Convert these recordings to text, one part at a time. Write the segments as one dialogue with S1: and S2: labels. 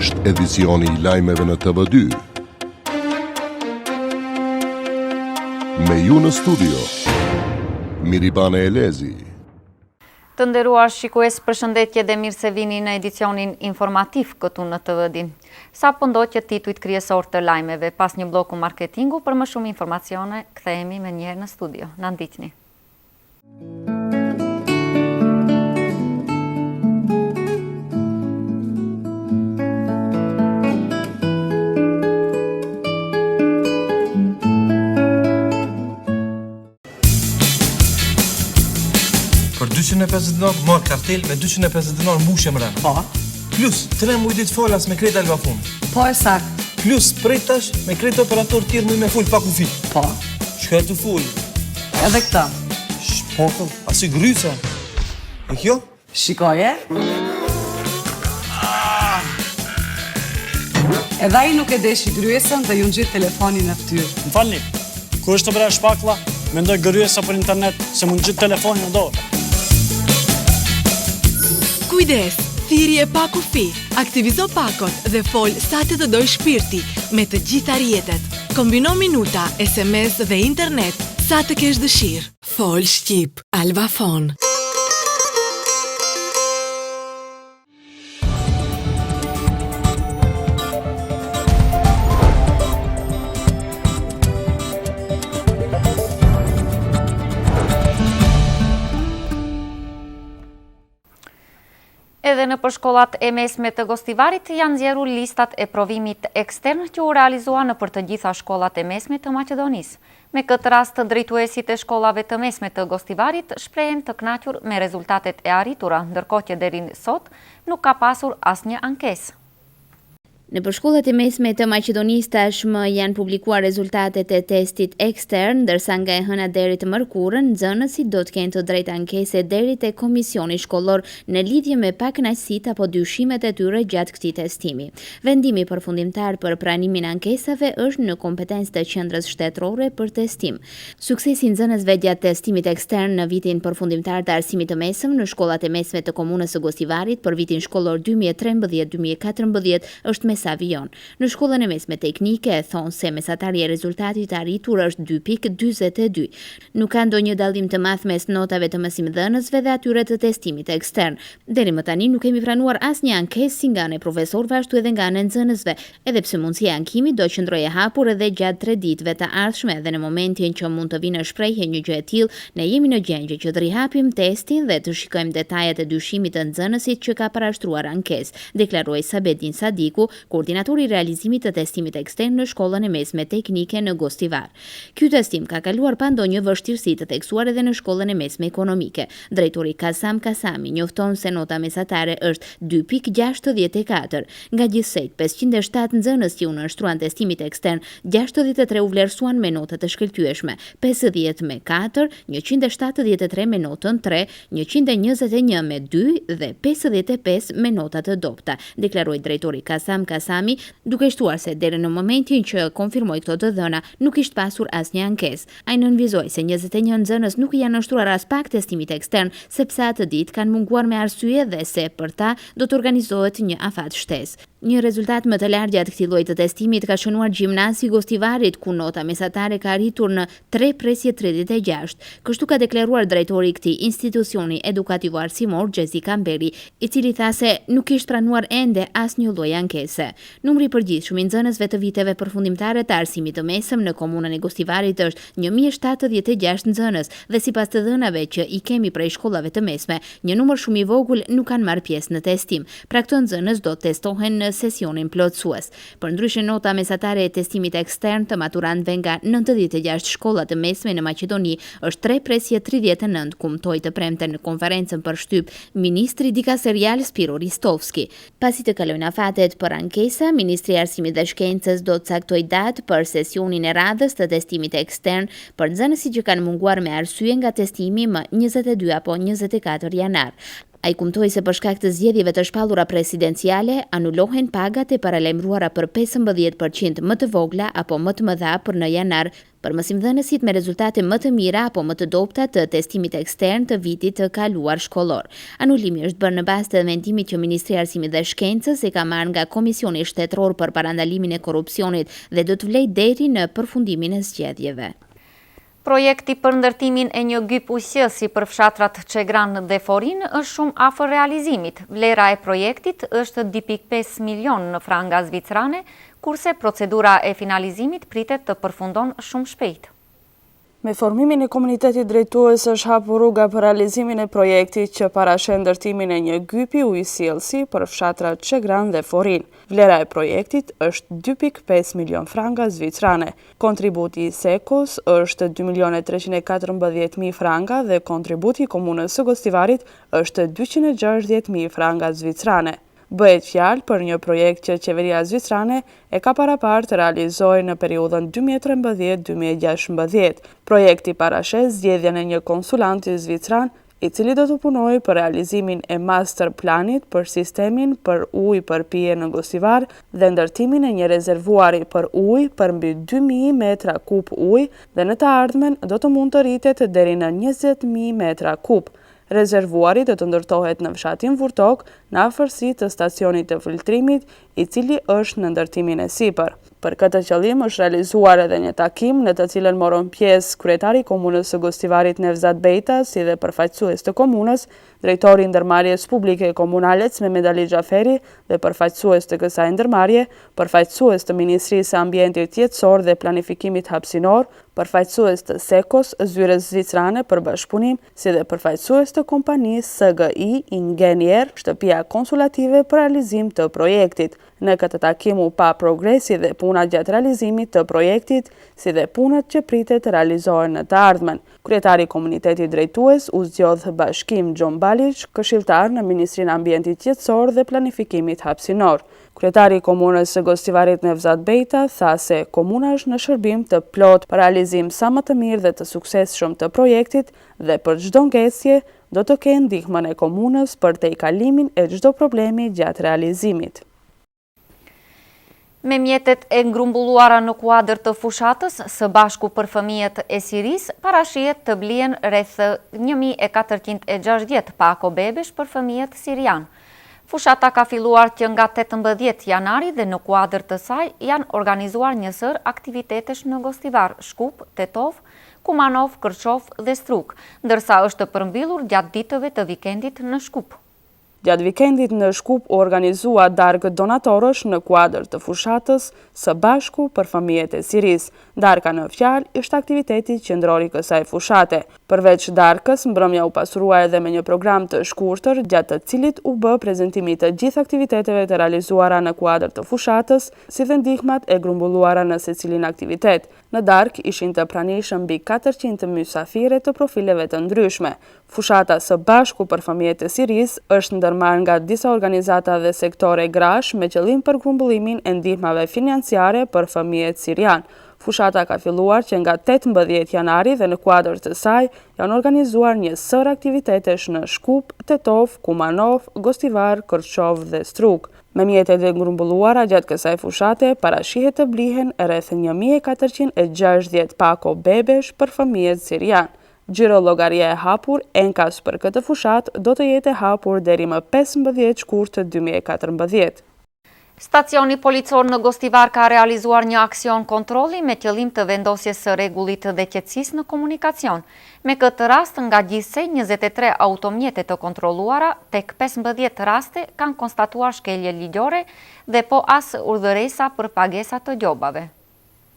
S1: Është edicioni i lajmeve në TV2. Me ju në studio, Miribane Elezi.
S2: Të nderuar shikues, përshëndetje dhe mirë se vini në edicionin informativ këtu në TV2. Sapo ndoqët titujt kryesorë të lajmeve, pas një blloku marketingu për më shumë informacione, kthehemi menjëherë në studio. Na ndiqni.
S3: Për 250 dinar marr kartel me 250 dinar mbushje mrena.
S4: Po.
S3: Plus 3 muj ditë falas me krejt Albafon.
S4: Po e saktë.
S3: Plus prej tash me krejt operator tjerë muj me fol pa kufi.
S4: Po.
S3: Çka të fol?
S4: Edhe këta.
S3: Shpokëll, a si gryca. E kjo?
S4: Shikoje. Edhe ai nuk e deshi gryesën dhe iu ngjit telefoni në
S3: fytyrë. Më falni, ku është bre shpaklla? Mendoj gryesa për internet se m'u ngjit telefoni në
S5: dorë. Kujdes, thirrje pa kufi. Aktivizo pakot dhe fol sa të të dojë shpirti me të gjitha rrjetet. Kombino minuta, SMS dhe internet sa të kesh dëshirë. Fol shqip, Albafon.
S2: Edhe nëpër shkollat e mesme të Gostivarit janë nxjerrur listat e provimit ekstern që u realizua nëpër të gjitha shkollat e mesme të Maqedonisë. Me këtë rast, drejtuesit e shkollave të mesme të Gostivarit shprehen të kënaqur me rezultatet e arritura, ndërkohë që deri sot nuk ka pasur asnjë ankesë.
S6: Nëpër shkollat e mesme të Maqedonisë tashmë janë publikuar rezultatet e testit ekstern, ndërsa nga e hëna deri të mërkurën, nxënësit do të kenë të drejtë ankese deri te komisioni shkollor në lidhje me pakënaqësitë apo dyshimet e tyre gjatë këtij testimi. Vendimi përfundimtar për pranimin e ankesave është në kompetencë të Qendrës Shtetërore për Testim. Suksesi i nxënësve gjatë testimit ekstern në vitin përfundimtar të arsimit të mesëm në shkollat e mesme të komunës së Gostivarit për vitin shkollor 2013 2014 është me sa vijon. Në shkollën e mesme teknike thonë se mesatarja e rezultatit të arritur është 2.42. Nuk ka ndonjë dallim të madh mes notave të mësimdhënësve dhe atyre të testimit ekstern. Deri më tani nuk kemi pranuar asnjë ankesë si nga ana e profesorëve ashtu edhe nga ana e nxënësve, Edhe pse mundësia e ankimit do qëndrojë e hapur edhe gjatë tre ditëve të ardhshme dhe në momentin që mund të vijë në shprehje një gjë e tillë, ne jemi në gjendje që të rihapim testin dhe të shikojmë detajet e dyshimit të nxënësit që ka parashtruar ankesë, deklaroi Sabedin Sadiku, koordinator i realizimit të testimit ekstern në shkollën e mesme teknike në Gostivar. Ky testim ka kaluar pa ndonjë vështirësi të theksuar edhe në shkollën e mesme ekonomike. Drejtori Kasam Kasami njofton se nota mesatare është dy pikë 64. Nga gjithsej 507 nxënës që iu nënshtruan testimit ekstern, 63 u vlerësuan me nota të shkëlqyeshme, 50 me 4, 173 me notën 3, 121 me 2 dhe 55 me nota të dobëta, deklaroi drejtori Kasam Kasami, duke shtuar se deri në momentin që konfirmoi këto të dhëna, nuk kishte pasur asnjë ankesë. Ai nënvizoi se 21 nxënës nuk i janë nënshtruar aspak testimit ekstern, sepse atë ditë kanë munguar me arsye dhe se për ta do të organizohet një afat shtesë. Një rezultat më të lartë gjatë këtij lloji të testimit ka shënuar gjimnazi i Gostivarit, ku nota mesatare ka arritur në 3.36. Kështu ka deklaruar drejtori i këtij institucioni edukativo-arsimor, Xhezi Kamberi, i cili tha se nuk ishte pranuar ende asnjë lloj ankese. Numri i përgjithshëm i nxënësve të viteve përfundimtare të arsimit të mesëm në komunën e Gostivarit është 1076 nxënës dhe sipas të dhënave që i kemi prej shkollave të mesme, një numër shumë i vogël nuk kanë marrë pjesë në testim. Pra këto nxënës do të testohen në sesionin plotësues. Përndryshe nota mesatare e testimit ekstern të maturantëve nga 96 shkolla të mesme në Maqedoni është 3.39, kumtoi të premten në konferencën për shtyp ministri dikasterial Spiro Ristovski. Pasi të kalojnë afatet për ankesa, Ministria e Arsimit dhe Shkencës do të caktojë datë për sesionin e radhës të testimit ekstern për nxënësit që kanë munguar me arsye nga testimi më 22 apo 24 janar. Ai kumtoi se për shkak të zgjedhjeve të shpallura presidenciale, anulohen pagat e paralajmëruara për 15 për qind më të vogla apo më të mëdha për në janar për mësimdhënësit me rezultate më të mira apo më të dobëta të testimit ekstern të vitit të kaluar shkollor. Anulimi është bërë në bazë të vendimit që Ministria e Arsimit dhe Shkencës e ka marrë nga Komisioni Shtetëror për Parandalimin e Korrupsionit dhe do të vlejë deri në përfundimin e zgjedhjeve.
S2: Projekti për ndërtimin e një gyp ujësjellësi për fshatrat Çegran dhe Forinë është shumë afër realizimit. Vlera e projektit është 2.5 milionë franga zvicerane, kurse procedura e finalizimit pritet të përfundon shumë shpejt.
S7: Me formimin e komunitetit drejtues është hapur rruga për realizimin e projektit që parasheh ndërtimin e një gypi ujësjellësi për fshatrat Çegran dhe Forinë. Vlera e projektit është 2.5 milion franga zvicerane. Kontributi i Sekos është 2 milionë 314 mijë franga dhe kontributi i Komunës së Gostivarit është 260 mijë franga zvicerane. Bëhet fjalë për një projekt që qeveria zvicerane e ka paraparë të realizojë në periudhën 2013-2016. Projekti parasheh zgjedhjen e një konsulanti zviceran i cili do të punojë për realizimin e master planit për sistemin për ujë për pije në Gostivar dhe ndërtimin e një rezervuari për ujë për mbi 2.000 metra kub ujë dhe në të ardhmen do të mund të rritet deri në 20.000 metra kub. Rezervuari do të ndërtohet në fshatin Vurtok, në afërsi të stacionit të filtrimit, i cili është në ndërtimin e sipër. Për këtë qëllim është realizuar edhe një takim në të cilën morën pjesë kryetari i Komunës së Gostivarit Nevzat Bejta si dhe përfaqësues të komunës, drejtori i ndërmarrjes publike Komunalec Mehmedali Xhaferi dhe përfaqësues të kësaj ndërmarrje, përfaqësues të Ministrisë së Ambientit Jetësor dhe Planifikimit Hapësinor, përfaqësues të Sekos, Zyrës Zvicerane për Bashkëpunim, si dhe përfaqësues të kompanisë SGI Ingenier, shtëpia konsulative për realizim të projektit. Në këtë takim u pa progresi dhe puna gjatë realizimit të projektit, si dhe punët që pritet të realizohen në të ardhmen. Kryetari i komunitetit drejtues u zgjodh Bashkim Gjombaliq, këshilltar në Ministrinë e Ambientit Jetësor dhe Planifikimit Hapësinor. Kryetari i Komunës së Gostivarit Nevzat Bejta tha se komuna është në shërbim të plotë për realizim sa më të mirë dhe të suksesshëm të projektit dhe për çdo ngecje do të kenë ndihmën e komunës për tejkalimin e çdo problemi gjatë realizimit.
S2: Me mjetet e grumbulluara në kuadër të fushatës, së bashku për fëmijët e Sirisë, parashihet të blihen rreth 1460 pako bebesh për fëmijët sirianë. Fushata ka filluar që nga 18 janari dhe në kuadër të saj janë organizuar një sërë aktivitetesh në Gostivar, Shkup, Tetovë, Kumanovë, Kërçovë dhe Strugë, ndërsa është përmbyllur gjatë ditëve të vikendit në Shkup.
S7: Gjatë vikendit në Shkup u organizua darkë donatorësh në kuadër të fushatës Së bashku për fëmijët e Sirisë. Darka në fjalë ishte aktiviteti qendror i kësaj fushate. Përveç darkës, mbrëmja u pasurua edhe me një program të shkurtër, gjatë të cilit u bë prezantimi i të gjithë aktiviteteve të realizuara në kuadër të fushatës, si dhe ndihmat e grumbulluara në secilin aktivitet. Në darkë ishin të pranishëm mbi 400 mysafire të profileve të ndryshme. Fushata Së bashku për fëmijët e Sirisë është ndërmarrë nga disa organizata dhe sektore grash me qëllim për grumbullimin e ndihmave financiare për fëmijët sirianë. Fushata ka filluar që nga 18 janari dhe në kuadër të saj janë organizuar një sërë aktivitetesh në Shkup, Tetovë, Kumanovë, Gostivar, Kërçovë dhe Strugë. Me mjetet e grumbulluara gjatë kësaj fushate parashihet të blihen rreth 1460 pako bebesh për fëmijët sirianë. Xhirollogaria e hapur enkas për këtë fushatë do të jetë e hapur deri më 15 shkurt 2014.
S2: Stacioni policor në Gostivar ka realizuar një aksion kontrolli me qëllim të vendosjes së rregullit dhe qetësisë në komunikacion. Me këtë rast, nga gjithsej 23 automjete të kontrolluara, tek 15 raste kanë konstatuar shkelje ligjore dhe po as urdhëresa për pagesa të gjobave.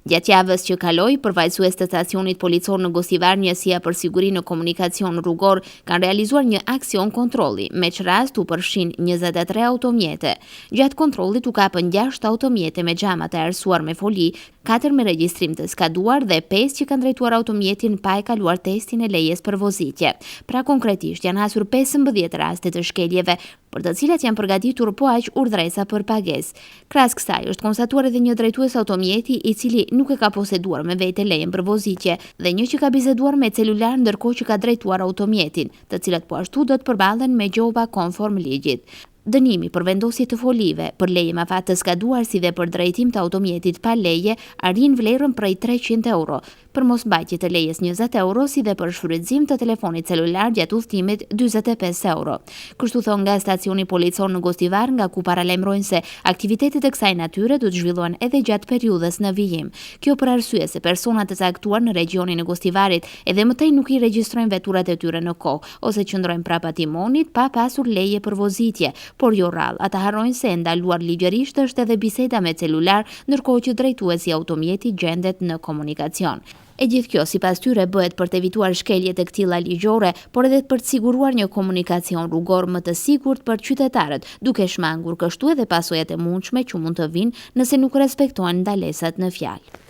S6: Gjatë javës që kaloi, përfaqësues të stacionit policor në Gostivar, Njësia për Siguri në Komunikacion Rrugor, kanë realizuar një aksion kontrolli, me ç'rast u përfshinë 23 automjete. Gjatë kontrollit u kapën 6 automjete me xhama të errësuar me foli, katër me regjistrim të skaduar dhe pesë që kanë drejtuar automjetin pa e kaluar testin e lejes për vozitje. Pra konkretisht janë hasur 15 raste të shkeljeve, për të cilat janë përgatitur po aq urdhëresa për pagesë. Krahas kësaj, është konstatuar edhe një drejtues automjeti i cili nuk e ka poseduar me vete lejen për vozitje dhe një që ka biseduar me celular ndërkohë që ka drejtuar automjetin, të cilët po ashtu do të përballen me gjoba konform ligjit. Dënimi për vendosje të folive, për leje me afat të skaduar si dhe për drejtim të automjetit pa leje arrin vlerën prej 300 euro, për mosmbajtje të lejes 20 euro si dhe për shfrytëzim të telefonit celular gjatë udhëtimit 45 euro. Kështu thonë nga stacioni policor në Gostivar, nga ku paralajmërojnë se aktivitete të kësaj natyre do të zhvillohen edhe gjatë periudhës në vijim. Kjo për arsye se persona të caktuar në regjionin e Gostivarit edhe më tej nuk i regjistrojnë veturat e tyre në kohë, ose qëndrojnë prapa timonit pa pasur leje për vozitje, por jo rrallë ata harrojnë se e ndaluar ligjërisht është edhe biseda me celular ndërkohë që drejtuesi i automjetit gjendet në komunikacion. E gjithë kjo, sipas tyre, bëhet për të evituar shkelje të këtilla ligjore, por edhe për të siguruar një komunikacion rrugor më të sigurt për qytetarët, duke shmangur kështu edhe pasojat e mundshme që mund të vijnë nëse nuk respektohen ndalesat në fjalë.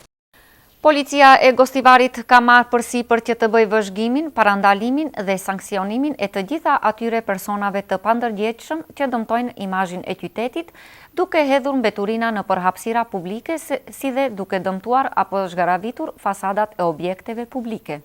S2: Policia e Gostivarit ka marrë përsipër që të bëjë vëzhgimin, parandalimin dhe sanksionimin e të gjitha atyre personave të pandërgjegjshëm që dëmtojnë imazhin e qytetit, duke hedhur mbeturina nëpër hapësira publike si dhe duke dëmtuar apo zhgaravitur fasadat e objekteve publike.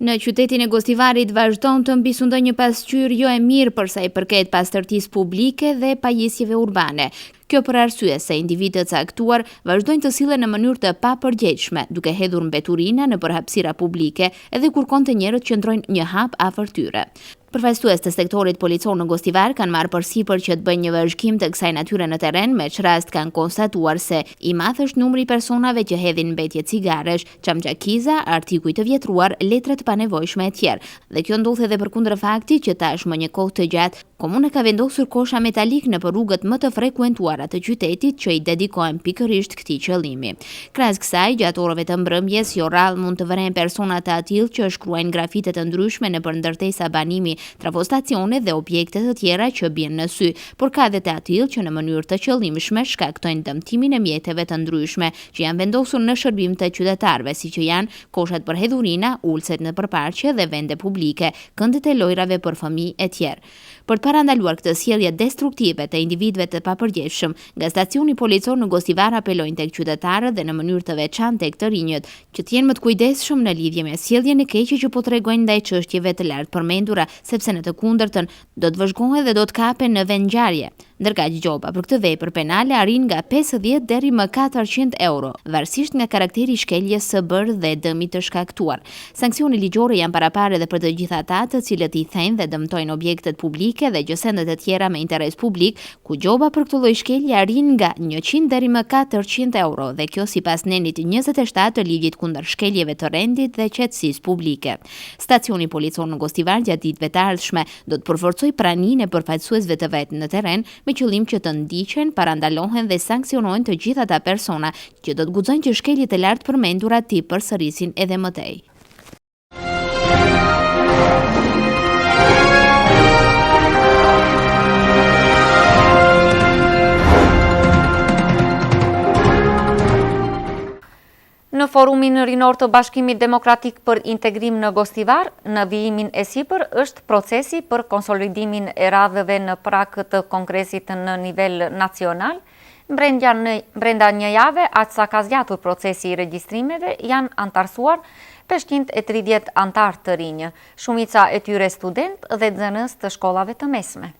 S6: Në qytetin e Gostivarit vazhdon të mbisundojë një pasqyrë jo e mirë për sa i përket pastërtisë publike dhe pajisjeve urbane. Kjo për arsye se individë të caktuar vazhdojnë të sillen në mënyrë të papërgjegjshme, duke hedhur mbeturina nëpër hapësira publike edhe kur kontenierët qëndrojnë një hap afër tyre. Përfaqësues të sektorit policor në Gostivar kanë marrë përsipër që të bëjnë një vëzhgim të kësaj natyre në terren, me ç'rast kanë konstatuar se i madh është numri i personave që hedhin mbetje cigaresh, çamçakiza, artikuj të vjetruar, letra të panevojshme etj. Dhe kjo ndodh edhe përkundër faktit që tashmë një kohë të gjatë komuna ka vendosur kosha metalikë nëpër rrugët më të frekuentuara të qytetit që i dedikohen pikërisht këtij qëllimi. Krahas kësaj, gjatë orëve të mbrëmjes, jo rrallë mund të vërehen persona të atillë që shkruajnë grafite të ndryshme nëpër ndërtesa banimi, trafostacione dhe objekte të tjera që bien në sy, por ka edhe të atillë që në mënyrë të qëllimshme shkaktojnë dëmtimin e mjeteve të ndryshme që janë vendosur në shërbim të qytetarëve, siç janë koshat për hedhurina, ulëset nëpër parqe dhe vende publike, këndet e lojrave për fëmijë etj. Për të parandaluar këtë sjellje destruktive të individëve të papërgjegjshëm, nga stacioni policor në Gostivar apelojnë tek qytetarët dhe në mënyrë të veçantë tek të rinjët, që të jenë më të kujdesshëm në lidhje me sjelljen e keqe që po tregojnë ndaj çështjeve të lartpërmendura, sepse në të kundërtën do të vëzhgohen dhe do të kapen në vendngjarje. Ndërkaq gjoba për këtë vepër penale arrin nga 50 deri më 400 euro, varësisht nga karakteri i shkeljes së bërë dhe dëmit të shkaktuar. Sanksione ligjore janë paraparë edhe për të gjithë ata të cilët i thejnë dhe dëmtojnë objektet publike dhe gjësendet e tjera me interes publik, ku gjoba për këtë lloj shkelje arrin nga 100 deri më 400 euro dhe kjo sipas nenit 27 të ligjit kundër shkeljeve të rendit dhe qetësisë publike. Stacioni policor në Gostivar gjatë ditëve të ardhshme do të përforcojë praninë e përfaqësuesve të vet në terren me qëllim që të ndiqen, parandalohen dhe sanksionohen të gjithë ata persona që do të guxojnë që shkeljet e lartpërmendura t'i përsërisin edhe më tej.
S2: Në Forumin Rinor të Bashkimit Demokratik për Integrim në Gostivar, në vijimin e sipër është procesi për konsolidimin e radhëve në prag të kongresit në nivel nacional. Brenda një jave, aq sa ka zgjatur procesi i regjistrimeve, janë anëtarësuar 530 anëtarë të rinj, shumica e tyre studentë dhe nxënës të shkollave të mesme.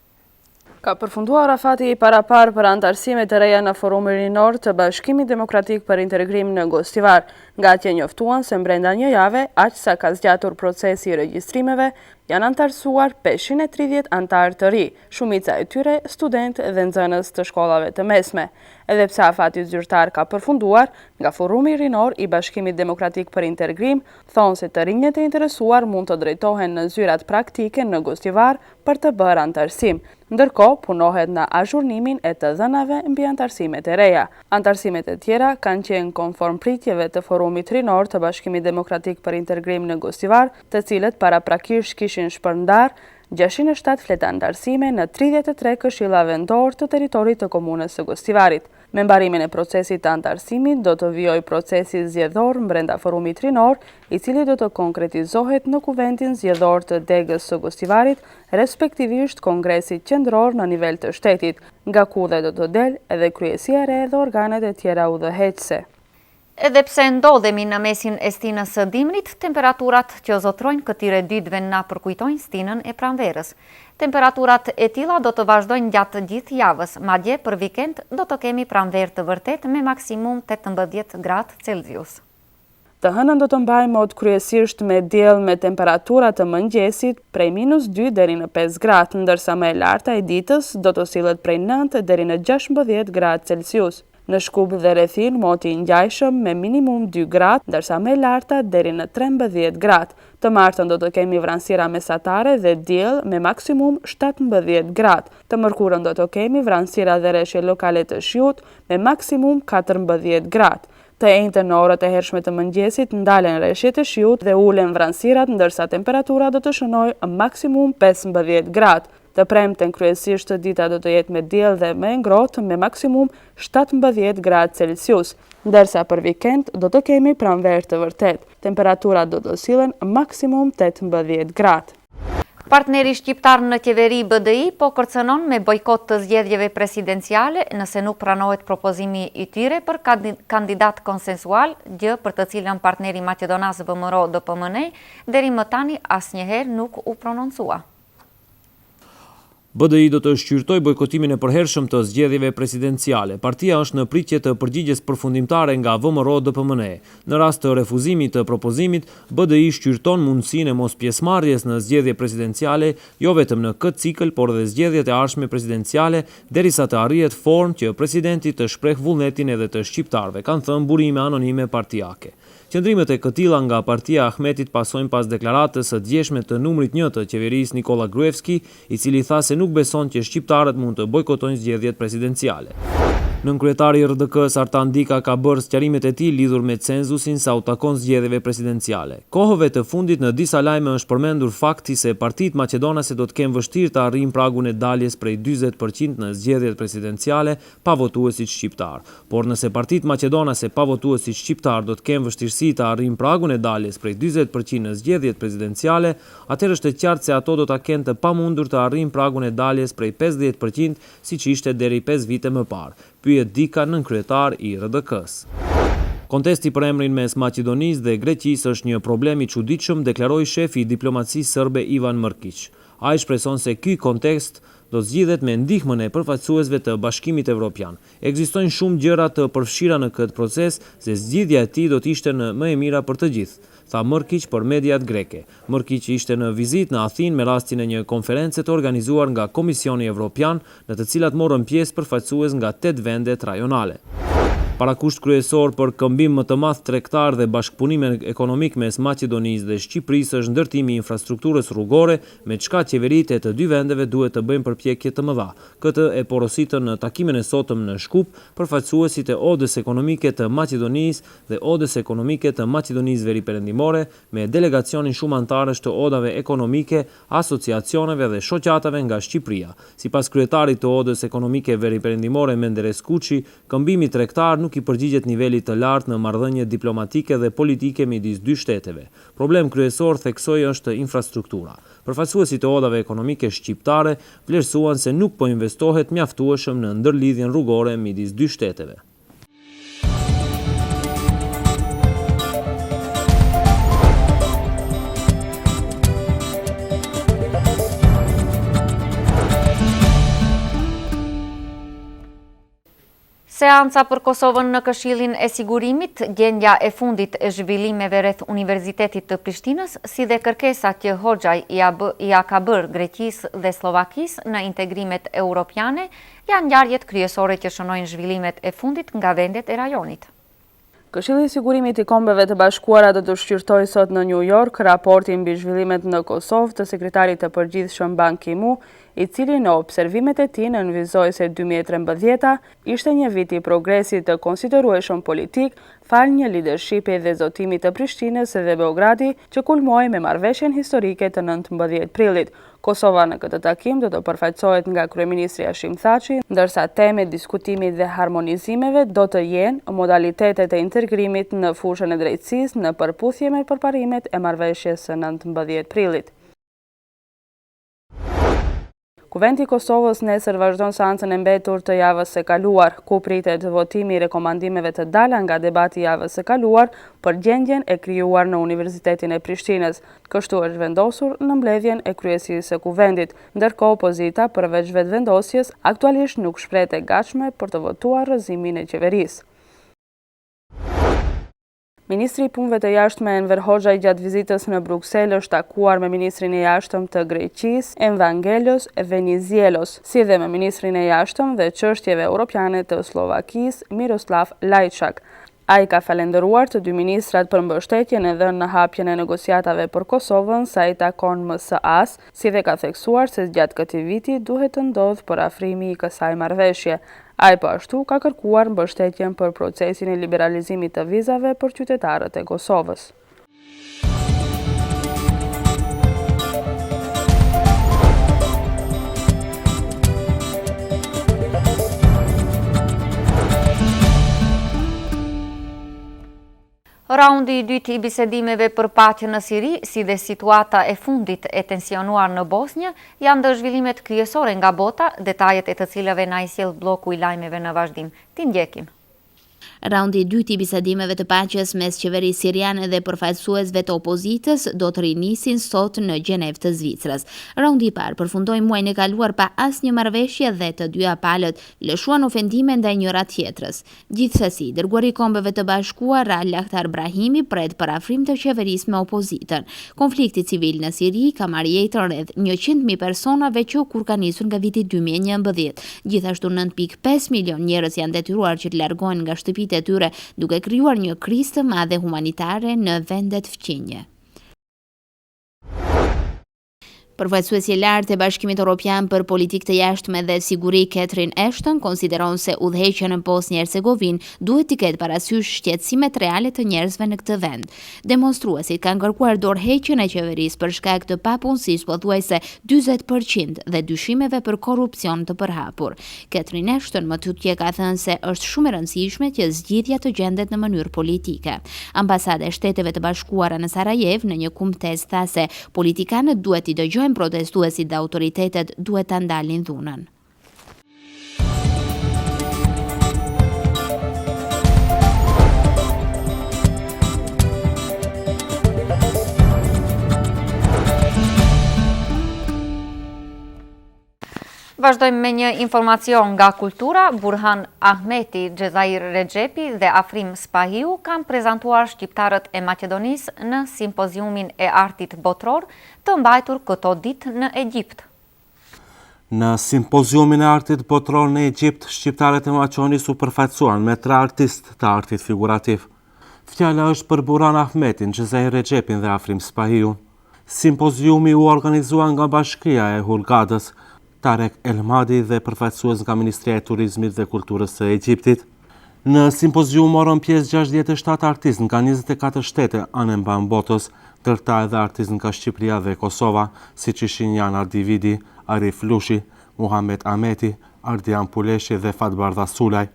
S7: Ka përfunduar afati i paraparë për anëtarësime të reja në Forumin Rinor të Bashkimit Demokratik për Integrim në Gostivar. Nga atje njoftuan se brenda një jave, aq sa ka zgjatur procesi i regjistrimeve, janë anëtarësuar 530 anëtarë të ri, shumica e tyre studentë dhe nxënës të shkollave të mesme. Edhe pse afati zyrtar ka përfunduar, nga Forumi Rinor i Bashkimit Demokratik për Integrim, thonë se të rinjët e interesuar mund të drejtohen në zyrat praktike në Gostivar për të bërë anëtarësim. Ndërkohë, punohet në azhurnimin e të dhënave mbi anëtarësimet e reja. Anëtarësimet e tjera kanë qenë konform pritjeve të Forumit Rinor të Bashkimit Demokratik për Integrim në Gostivar, të cilët paraprakisht kishin shpërndarë 607 fletë anëtarësime në 33 këshilla vendorë të territorit të komunës së Gostivarit. Me mbarimin e procesit të anëtarësimit do të vijojë procesi zgjedhor brenda Forumit Rinor, i cili do të konkretizohet në Kuvendin Zgjedhor të Degës së Gostivarit, respektivisht Kongresit Qendror në nivel të shtetit, nga ku dhe do të del edhe kryesia e re dhe organet e tjera udhëheqëse.
S2: Edhe pse ndodhemi në mesin e stinës së dimrit, temperaturat që zotërojnë këtyre ditëve na përkujtojnë stinën e pranverës. Temperaturat e tilla do të vazhdojnë gjatë gjithë javës, madje për vikend do të kemi pranverë të vërtetë me maksimum 18 gradë Celsius.
S7: Të hënën do të mbajë mot kryesisht me diell me temperatura të mëngjesit prej minus dy deri në pesë gradë, ndërsa më e larta e ditës do të sillet prej nëntë deri në 16 gradë Celsius. Në Shkup dhe rrethinë moti i ngjajshëm me minimum dy gradë, ndërsa më e larta deri në 13 gradë. Të martën do të kemi vranësira mesatare dhe diell me maksimum 17 gradë. Të mërkurën do të kemi vranësira dhe reshje lokale të shiut me maksimum 14 gradë. Të enjten në orët e hershme të mëngjesit ndalen reshjet e shiut dhe ulen vranësirat ndërsa temperatura do të shënojë maksimum 15 gradë. Të premten kryesisht dita do të jetë me diell dhe më e ngrohtë me maksimum 17 gradë Celsius, ndërsa për vikend do të kemi pranverë të vërtetë. Temperaturat do të sillen maksimum 18 gradë.
S2: Partneri shqiptar në qeveri BDI po kërcënon me bojkot të zgjedhjeve presidenciale nëse nuk pranohet propozimi i tyre për kandidat konsensual, gjë për të cilën partneri maqedonas VMRO DPMNE deri më tani asnjëherë nuk u prononcua.
S8: BDI do të shqyrtojë bojkotimin e përhershëm të zgjedhjeve presidenciale. Partia është në pritje të përgjigjes përfundimtare nga VMRO DPMNE. Në rast të refuzimit të propozimit, BDI shqyrton mundësinë e mospjesëmarrjes në zgjedhje presidenciale jo vetëm në këtë cikël, por edhe zgjedhjet e ardhshme presidenciale, derisa të arrihet formë që presidenti të shpreh vullnetin edhe të shqiptarëve, kanë thënë burime anonime partiake. Qëndrimet e këtilla nga partia e Ahmetit pasojnë pas deklaratës së djeshme të numrit një të qeverisë Nikolla Gruevski, i cili tha se nuk beson që shqiptarët mund të bojkotojnë zgjedhjet presidenciale. Nënkryetari i RDK-së Artan Dika ka bërë sqarimet e tij lidhur me cenzusin sa u takon zgjedhjeve presidenciale. Kohëve të fundit në disa lajme është përmendur fakti se partitë maqedonase do të kenë vështirë të arrijnë pragun e daljes prej 40 për qind në zgjedhjet presidenciale pa votuesit shqiptarë. Por nëse partitë maqedonase pa votuesit shqiptarë do të kenë vështirësi të arrijnë pragun e daljes prej 40 për qind në zgjedhjet presidenciale, atëherë është e qartë se ato do ta kenë të pamundur të arrijnë pragun e daljes prej 50 për qind siç ishte deri pesë vite më parë, pyet Dika nënkryetar i RDK-së. Kontesti për emrin mes Maqedonisë dhe Greqisë është një problem i çuditshëm, deklaroi shefi i diplomacisë sërbe Ivan Mrkiq. Ai shpreson se ky kontest do të zgjidhet me ndihmën e përfaqësuesve të Bashkimit Evropian. Ekzistojnë shumë gjëra të përfshira në këtë proces dhe zgjidhja e tij do të ishte në më e mira për të gjithë, tha Mrkiq për mediat greke. Mrkiq ishte në vizitë në Athinë me rastin e një konference të organizuar nga Komisioni Evropian, në të cilat morën pjesë përfaqësues nga tetë vendet rajonale. Parakusht kryesor për këmbim më të madh tregtar dhe bashkëpunim ekonomik mes Maqedonisë dhe Shqipërisë është ndërtimi i infrastrukturës rrugore, me çka qeveritë e të dy vendeve duhet të bëjnë përpjekje të mëdha. Këtë e porositën në takimin e sotëm në Shkup, përfaqësuesit e Odës Ekonomike të Maqedonisë dhe Odës Ekonomike të Maqedonisë Veriperëndimore me delegacionin shumanëtarësh të odave ekonomike, asociacioneve dhe shoqatave nga Shqipëria. Sipas kryetarit të Odës Ekonomike Veriperëndimore Menderes Kuçi, këmbimi tregtar nuk i përgjigjet nivelit të lartë në marrëdhëniet diplomatike dhe politike midis dy shteteve. Problem kryesor, theksoi, është infrastruktura. Përfaqësuesit e odave ekonomike shqiptare vlerësuan se nuk po investohet mjaftueshëm në ndërlidhjen rrugore midis dy shteteve.
S2: Seanca për Kosovën në Këshillin e Sigurimit, gjendja e fundit e zhvillimeve rreth Universitetit të Prishtinës, si dhe kërkesa që Hoxhaj ia ka bërë Greqisë dhe Sllovakisë në integrimet europiane, janë ngjarjet kryesore që shënojnë zhvillimet e fundit nga vendet e rajonit.
S7: Këshilli i Sigurimit i Kombeve të Bashkuara do të shqyrtojë sot në New York raportin mbi zhvillimet në Kosovë të sekretarit të përgjithshëm Ban Ki-moon, i cili në observimet e tij nënvizoi se 2013-a ishte një vit i progresit të konsiderueshëm politik, falë një lidershipi dhe zotimi të Prishtinës dhe Beogradi që kulmoi me marrëveshjen historike të 19 prillit. Kosova në këtë takim do të përfaqësohet nga kryeministri Hashim Thaçi, ndërsa temë e diskutimit dhe harmonizimeve do të jenë modalitetet e integrimit në fushën e drejtësisë në përputhje me përparimet e marrëveshjes së 19 prillit. Kuvendi i Kosovës nesër vazhdon seancën e mbetur të javës së kaluar, ku pritet votimi i rekomandimeve të dala nga debati i javës së kaluar për gjendjen e krijuar në Universitetin e Prishtinës. Kështu është vendosur në mbledhjen e Kryesisë së Kuvendit, ndërkohë opozita përveç Vetëvendosjes aktualisht nuk shprehet e gatshme për të votuar rrëzimin e qeverisë. Ministri i Punëve të Jashtme Enver Hoxhaj gjatë vizitës në Bruksel është takuar me ministrin e Jashtëm të Greqisë, Evangelos Venizielos, si dhe me ministrin e Jashtëm dhe Çështjeve Europiane të Sllovakisë, Miroslav Lajçak. Ai ka falënderuar të dy ministrat për mbështetjen e dhënë në hapjen e negociatave për Kosovën sa i takon MSA-së, si dhe ka theksuar se gjatë këtij viti duhet të ndodhë përafrimi i kësaj marrëveshje. Ai po ashtu ka kërkuar mbështetjen për procesin e liberalizimit të vizave për qytetarët e Kosovës.
S2: Raundi i dytë i bisedimeve për paqe në Siri, si dhe situata e fundit e tensionuar në Bosnjë, janë ndër zhvillimet kryesore nga bota, detajet e të cilave na i sjell blloku i lajmeve në vazhdim. T'i ndjekim.
S6: Raundi i dytë i bisedimeve të paqes mes qeverisë siriane dhe përfaqësuesve të opozitës do të rinisin sot në Gjenevë të Zvicrës. Raundi i parë përfundoi muajin e kaluar pa asnjë marrëveshje dhe të dyja palët lëshuan ofendime ndaj njëra-tjetrës. Gjithsesi, i dërguari i Kombeve të Bashkuara, Lakhdar Brahimi pret përafrim të qeverisë me opozitën. Konflikti civil në Siri ka marrë jetën rreth 100.000 personave që kur ka nisur nga viti 2011. Gjithashtu 9.5 milionë njerëz janë detyruar që të largohen nga shtëpitë e tyre, duke krijuar një krizë të madhe humanitare në vendet fqinje. Përfaqësuesja e lartë e Bashkimit Europian për Politikë të Jashtme dhe Siguri Catherine Ashton konsideron se udhëheqja në Bosnjë Hercegovinë duhet t'i ketë parasysh shqetësimet reale të njerëzve në këtë vend. Demonstruesit kanë kërkuar dorëheqjen e qeverisë për shkak të papunësisë pothuajse 40 për qind dhe dyshimeve për korrupsion të përhapur. Catherine Ashton më tutje ka thënë se është shumë e rëndësishme që zgjidhja të gjendet në mënyrë politike. Ambasada e Shteteve të Bashkuara në Sarajevë në një kumtesë tha se Politikanët duhet t'i dëgjojnë protestuesit dhe autoritetet duhet ta ndalin dhunën.
S2: Vazhdojmë me një informacion nga kultura, Burhan Ahmeti, Xhezair Rexhepi dhe Afrim Spahiu kanë prezantuar shqiptarët e Maqedonisë në simpoziumin e artit botëror të mbajtur këto ditë në Egjipt.
S9: Në simpoziumin e artit botëror në Egjipt, shqiptarët e Maqedonisë u përfaqësuan me tre artistë të artit figurativ. Fjala është për Burhan Ahmetin, Xhezair Rexhepin dhe Afrim Spahiun. Simpoziumi u organizua nga Bashkia e Hurgadës, Tarek Elmadi dhe përfaqësues nga Ministria e Turizmit dhe Kulturës së Egjiptit. Në simpozium morën pjesë 67 artistë nga 24 shtete anembanë botës, ndër ta edhe artistë nga Shqipëria dhe Kosova, siç ishin Jana Dividi, Arif Lushi, Muhamet Ahmeti, Ardian Puleshi dhe Fatbardha Sulaj.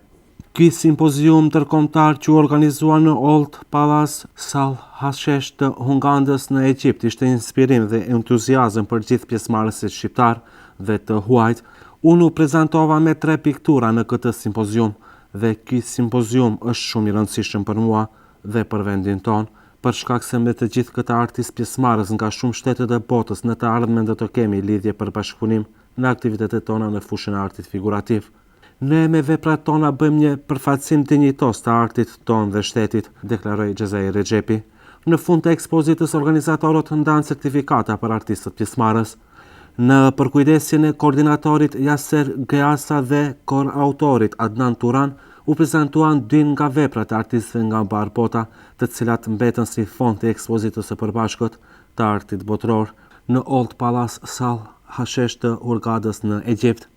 S9: Ky simpozium ndërkombëtar që u organizua në Old Palace Sahl Hashesh të Hurgandës në Egjipt ishte inspirim dhe entuziazëm për gjithë pjesëmarrësit shqiptarë dhe të huajt. Unë u prezantova me tre piktura në këtë simpozium dhe ky simpozium është shumë i rëndësishëm për mua dhe për vendin tonë, për shkak se me të gjithë këta artistë pjesëmarrës nga shumë shtete të botës në të ardhmen do të kemi lidhje për bashkëpunim në aktivitetet tona në fushën e artit figurativ. Ne me veprat tona bëjmë një përfaqësim dinjitoz të artit tonë dhe shtetit, deklaroi Xhezair Rexhepi. Në fund të ekspozitës organizatorët ndanë certifikata për artistët pjesëmarrës. Në përkujdesjen e koordinatorit Jaser Geasa dhe kuratorit Adnan Turan u prezantuan dy nga veprat e artistëve nga mbarë bota, të cilat mbetën si fond i ekspozitës së përbashkët të artit botëror në Old Palace Sahl. Hashesh të Hurgadës në Egjipt.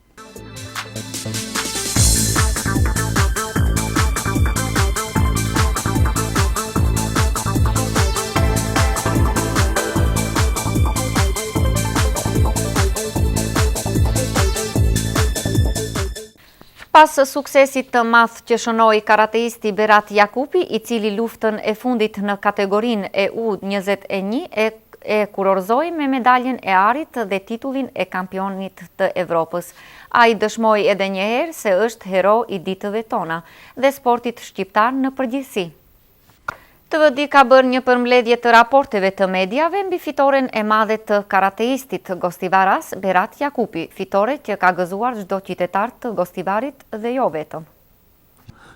S2: Pas suksesit të madh që shënoi karateisti Berat Jakupi, i cili luftën e fundit në kategorinë e U21 e e kurorëzoi me medaljen e arit dhe titullin e kampionit të Evropës. Ai dëshmoi edhe një herë se është hero i ditëve tona dhe sportit shqiptar në përgjithësi. TV2 ka bërë një përmbledhje të raporteve të mediave mbi fitoren e madhe të karateistit gostivaras Berat Jakupi, fitore që ka gëzuar çdo qytetar të Gostivarit dhe jo vetëm.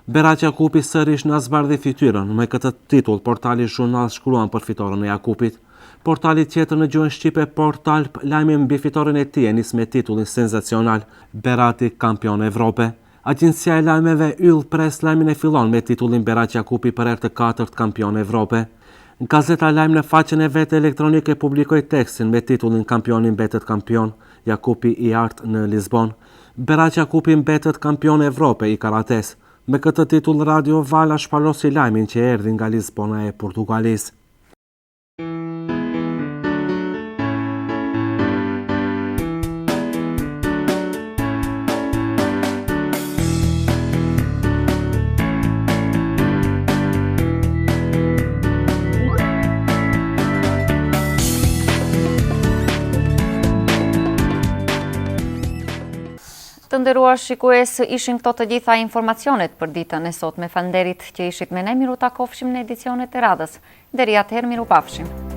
S9: Berat Jakupi sërish na zbardhi fytyrën, me këtë titull portali Zhurnal shkruan për fitoren e Jakupit. Portali tjetër në gjuhën shqipe Portalb lajmin mbi fitoren e tij e nis me titullin senzacional Berati kampion Evrope. Agjencia e lajmeve Yll Press lajmin e fillon me titullin Berat Jakupi për herë të katërt kampion Evrope. Gazeta Lajm në faqen e vet elektronike publikoi tekstin me titullin Kampioni mbetet kampion, Jakupi i artë në Lisbonë. Berat Jakupi mbetet kampion Evrope i karatesë. Me këtë titull Radio Vala shpalosi lajmin që erdhi nga Lisbona e Portugalisë.
S2: Të nderuar shikues, ishin këto të gjitha informacionet për ditën e sotme. Faleminderit që ishit me ne, mirutakofshim në edicionet e radhës. Deri atëherë, mirupafshim.